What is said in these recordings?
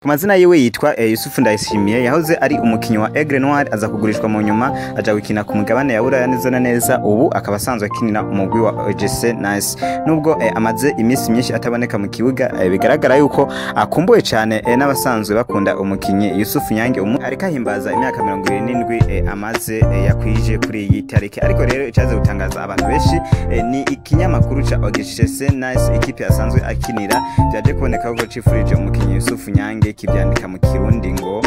Ku mazina yiwe yitwa Yusufu Ndayishimiye, yahoze ari umukinyi wa Aigle Noir, aza kugurishwa mu nyuma aja gukina ku mugabane ya Buraya neza na neza. Ubu akaba asanzwe akinira umugwi wa OGC Nice. Nubwo amaze iminsi myinshi ataboneka mu kibuga, bigaragara yuko akumbuye cyane n'abasanzwe bakunda umukinyi Yusufu Nyange. Ariko ahimbaza imyaka 77 amaze yakwije kuri iyi tariki. Ariko rero icaze gutangaza abantu benshi ni ikinyamakuru ca OGC Nice, ikipe asanzwe akinira, byaje kuboneka ko cifurije umukinyi Yusufu Nyange, kibyandika mu Kirundi ngo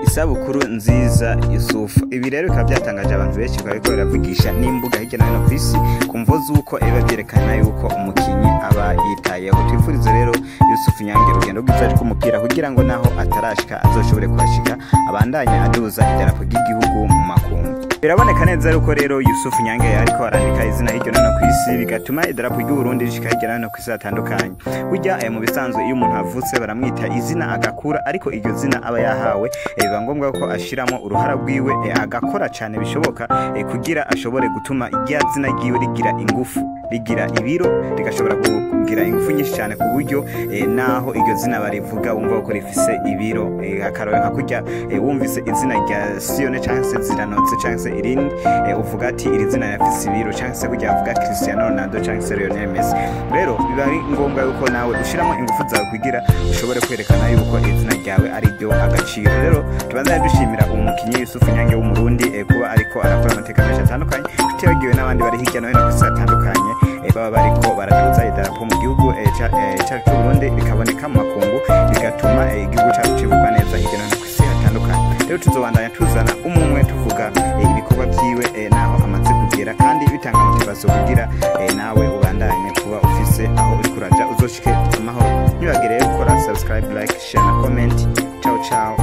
"Isabukuru nziza Yusufu". Ibi rero bikaba byatangaje abantu benshi, bikaba biriko biravugisha n'imbuga hirya no hino ku isi, ku mvo z'uko biba byerekana yuko umukinyi aba yitayeho. Twifurize rero Yusufu Nyange urugendo rwiza rw'umupira, kugira ngo naho atarashika azoshobore kuhashika, abandanye aduza idarapo ry'igihugu mu makungu. Biraboneka neza yuko rero Yusufu Nyange ariko arandika izina hirya no hino ku isi, bigatuma idarapo ry'u Burundi rishika hirya no hino ku isi hatandukanye. Burya mu bisanzwe iyo umuntu avutse baramwita izina agakura, ariko iryo zina aba yahawe biba ngombwa ko ashiramo uruhara rwiwe, agakora cyane bishoboka kugira ashobore gutuma irya zina ryiwe rigira ingufu, rigira ibiro, rigashobora kugira ingufu nyinshi cyane, ku buryo naho iryo zina barivuga wumva ko rifise ibiro. Akarore nka kurya wumvise izina rya Siyone cyangwa se Ziranotse cyangwa se irindi, uvuga ati "Iri zina rirafise ibiro", cyangwa se kurya bavuga Cristiano Ronaldo cyangwa se Lionel Messi. Rero biba ari ngombwa yuko nawe ushiramo ingufu zawe kugira ushobore kwerekana yuko izina ryawe ari ryo agaciro. Rero tubanza dushimira umukinyi Yusufu Nyange w'Umurundi kuba ariko arakora amateka menshi atandukanye, tutibagiwe n'abandi bari hirya no hino ku isi hatandukanye baba bariko baraduza idarapo mu gihugu cacu c'Uburundi, rikaboneka mu makungu, bigatuma igihugu cacu kivugwa neza hirya no hino ku isi hatandukanye. Rero tuzobandanya tuzana umwe tuvuga ibikorwa vyiwe naho amaze kugera, kandi bitanga motivation kugira nawe ubandanye kuba ufise aho uriko uraja, uzoshike amahoro. Ntibagire rero gukora subscribe, like, share na comment. Ciao ciao.